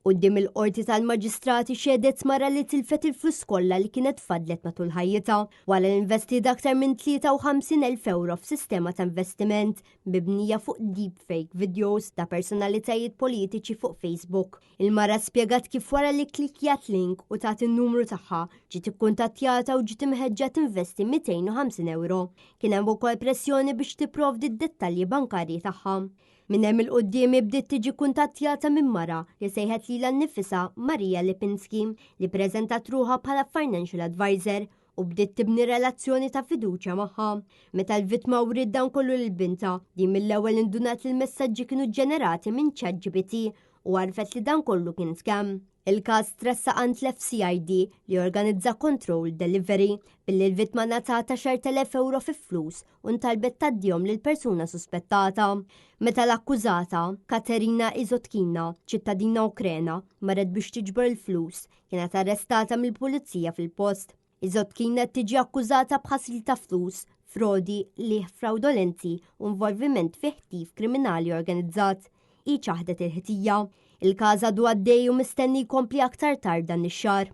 Quddiem il-Qorti tal-Maġistrati xehdet mara li tilfet il-flus kollha li kienet fadlet matul ħajjitha wara li investiet aktar minn 53,000 ewro f'sistema ta' investiment mibnija fuq deepfake videos ta' personalitajiet politiċi fuq Facebook. Il-mara spjegat kif wara li kklikkjat link u tat in-numru tagħha, ġiet ikkuntattjata u ġiet imħeġġa tinvesti 250 ewro. Kien hemm ukoll pressjoni biex tipprovdi d-dettalji bankarji tagħha. Minn hemm 'il quddiem hi bdiet tiġi kuntattjata minn mara li sejħet lilha nnifisha Maria Lipinski li ppreżentat ruħha bħala financial advisor u bdiet tibni relazzjoni ta' fiduċja magħha. Meta l-vittma wriet dan kollu lil bintha, din mill-ewwel indunat li l-messaġġi kienu ġġenerati minn ChatGPT u għarfet li dan kollu kien scam. Il-każ tressaq għand l-FCID li organizza control delivery billi l-vittma ngħatat 10,000 ewro fi flus u ntalbet tgħaddihom lil persuna suspettata. Meta l-akkużata, Katerina Izotkina, ċittadina Ukrena, marret biex tiġbor il-flus, kienet arrestata mill-pulizija fil-post. Izotkina qed tiġi akkużata b'ħasil ta' flus, frodi, qligħ frawdolenti u involviment fi ħtif kriminali organizzat. Hi ċaħdet il-ħtija. Il-każ għadu għaddej u mistenni jkompli aktar tard dan ix-xahar.